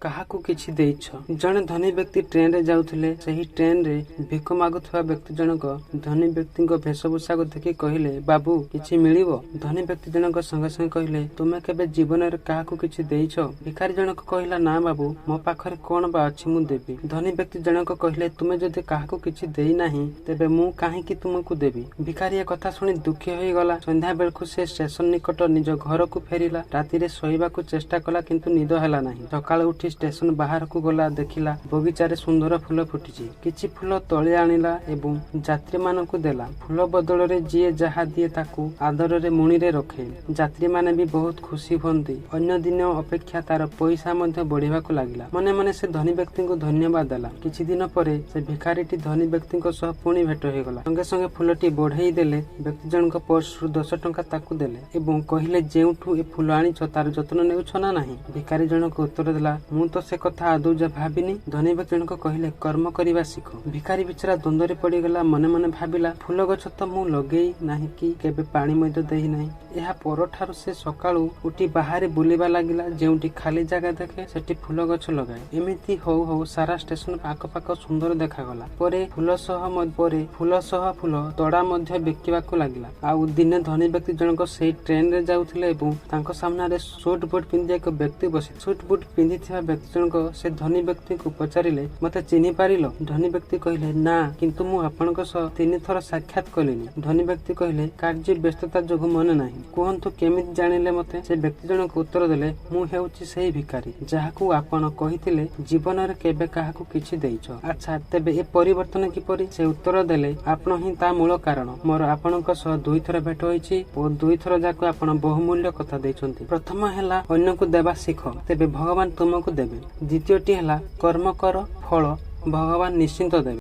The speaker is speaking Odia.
କାହାକୁ କିଛି ଦେଇଛ? ଜଣେ ଧନୀ ବ୍ୟକ୍ତି ଟ୍ରେନରେ ଯାଉଥିଲେ। ସେହି ଟ୍ରେନରେ ଭିକ ମାଗୁଥିବା ବ୍ୟକ୍ତି ଜଣକ ଧନୀ ବ୍ୟକ୍ତିଙ୍କ ବେଶଭୂଷାକୁ ଦେଖି କହିଲେ, ବାବୁ, କିଛି ମିଳିବ? ଧନୀ ବ୍ୟକ୍ତି ଜଣକ ସଙ୍ଗେ ସଙ୍ଗେ କହିଲେ, ତୁମେ କେବେ ଜୀବନରେ କାହାକୁ କିଛି ଦେଇଛ? ଭିକାରୀ ଜଣକ କହିଲା, ନା ବାବୁ, ମୋ ପାଖରେ କଣ ବା ଅଛି ମୁଁ ଦେବି? ଧନୀ ବ୍ୟକ୍ତି ଜଣକ କହିଲେ, ତୁମେ ଯଦି କାହାକୁ କିଛି ଦେଇନାହିଁ, ତେବେ ମୁଁ କାହିଁକି ତୁମକୁ ଦେବି? ଭିକାରୀ ଏ କଥା ଶୁଣି ଦୁଃଖୀ ହୋଇଗଲା। ସନ୍ଧ୍ୟା ବେଳକୁ ସେ ଷ୍ଟେସନ ନିକଟ ନିଜ ଘରକୁ ଫେରିଲା। ରାତିରେ ଶୋଇବାକୁ ଚେଷ୍ଟା କଲା, କିନ୍ତୁ ନିଦ ହେଲା ନାହିଁ। ସକାଳୁ ଉଠି ଷ୍ଟେସନ ବାହାରକୁ ଗଲା। ଦେଖିଲା ବଗିଚାରେ ସୁନ୍ଦର ଫୁଲ ଫୁଟିଛି। କିଛି ଫୁଲ ତୋଳି ଆଣିଲା ଏବଂ ଯାତ୍ରୀମାନଙ୍କୁ ଦେଲା। ଫୁଲ ବଦଳରେ ଯିଏ ଯାହା ଦିଏ ତାକୁ ଆଦରରେ ମୁଣିରେ ରଖେ। ଯାତ୍ରୀମାନେ ବି ବହୁତ ଖୁସି ହୁଅନ୍ତି। ଅନ୍ୟ ଦିନ ଅପେକ୍ଷା ତାର ପଇସା ମଧ୍ୟ ବଢିବାକୁ ଲାଗିଲା। ମନେ ମନେ ସେ ଧନୀ ବ୍ୟକ୍ତିଙ୍କୁ ଧନ୍ୟବାଦ ଦେଲା। କିଛି ଦିନ ପରେ ସେ ଭିକାରୀଟି ଧନୀ ବ୍ୟକ୍ତିଙ୍କ ସହ ପୁଣି ଭେଟ ହୋଇଗଲା। ସଙ୍ଗେ ସଙ୍ଗେ ଫୁଲଟି ବଢେଇ ଦେଲେ। ବ୍ୟକ୍ତି ଜଣଙ୍କ ପର୍ସରୁ 10 ଟଙ୍କା ତାକୁ ଦେଲେ ଏବଂ କହିଲେ, ଯେଉଁଠୁ ଏ ଫୁଲ ଆଣିଛ ତାର ଯତ୍ନ ନେଉଛ ନା ନାହିଁ? ଭିକାରୀ ଜଣକ ଉତ୍ତର ଦେଲା, ମୁଁ ତ ସେ କଥା ଆଦୌ ଭାବିନି। ଧନୀ ବ୍ୟକ୍ତି ଜଣକ କହିଲେ, କର୍ମ କରିବା ଶିଖ। ଭିକାରୀ ବିଚରା ଦ୍ୱନ୍ଦ୍ୱରେ ପଡିଗଲା। ମନେ ମନେ ଭାବିଲା, ଫୁଲ ଗଛ ତ ମୁଁ ଲଗେଇ ନାହିଁ କି କେବେ ପାଣି ମଧ୍ୟ ଦେଇନାହିଁ। ଏହା ପରଠାରୁ ସେ ସକାଳୁ ଉଠି ବାହାରେ ବୁଲିବା ଲାଗିଲା। ଯେଉଁଠି ଖାଲି ଜାଗା ଦେଖେ ସେଠି ଫୁଲ ଗଛ ଲଗାଏ। ଏମିତି ହଉ ହଉ ସାରା ଷ୍ଟେସନ ଆଖପାଖ ସୁନ୍ଦର ଦେଖାଗଲା। ପରେ ଫୁଲ ସହ ଫୁଲ ତୋଡା ମଧ୍ୟ ବିକିବାକୁ ଲାଗିଲା। ଆଉ ଦିନେ ଧନୀ ବ୍ୟକ୍ତି ଜଣକ ସେଇ ଟ୍ରେନରେ ଯାଉଥିଲେ ଏବଂ ତାଙ୍କ ସାମ୍ନାରେ ସୁଟ ବୁଟ ପିନ୍ଧି ଏକ ବ୍ୟକ୍ତି ବସି। ସୁଟ ବୁଟ ପିନ୍ଧିଥିବା ବ୍ୟକ୍ତି ଜଣକ ସେ ଧନୀ ବ୍ୟକ୍ତିଙ୍କୁ ପଚାରିଲେ, ମତେ ଚିହ୍ନି ପାରିଲ? ଧନୀ ବ୍ୟକ୍ତି କହିଲେ, ନା, କିନ୍ତୁ ମୁଁ ଆପଣଙ୍କ ସହ 3 ଥର ସାକ୍ଷାତ କଲିଣି। ଧନୀ ବ୍ୟକ୍ତି କହିଲେ, କାର୍ଯ୍ୟ ବ୍ୟସ୍ତତା ଯୋଗୁଁ ମନେ ନାହିଁ। କୁହନ୍ତୁ, କେମିତି ଜାଣିଲେ ମତେ? ସେ ବ୍ୟକ୍ତି ଜଣକ ଉତ୍ତର ଦେଲେ, ମୁଁ ହେଉଛି ସେହି ଭିକାରୀ ଯାହାକୁ ଆପଣ କହିଥିଲେ ଜୀବନରେ କେବେ କାହାକୁ କିଛି ଦେଇଛ। ଆଚ୍ଛା, ତେବେ ଏ ପରିବର୍ତ୍ତନ କିପରି? ସେ ଉତ୍ତର ଦେଲେ, ଆପଣ ହିଁ ତା ମୂଳ କାରଣ। ମୋର ଆପଣଙ୍କ ସହ 2 ଥର ଭେଟ ହୋଇଛି ଓ 2 ଥର ଯାକ ଆପଣ ବହୁମୂଲ୍ୟ କଥା ଦେଇଛନ୍ତି। ପ୍ରଥମ ହେଲା, ଅନ୍ୟକୁ ଦେବା ଶିଖ, ତେବେ ଭଗବାନ ତୁମକୁ ଦେବେ। ଦ୍ୱିତୀୟଟି ହେଲା, କର୍ମ କର, ଫଳ ଭଗବାନ ନିଶ୍ଚିନ୍ତ ଦେବେ।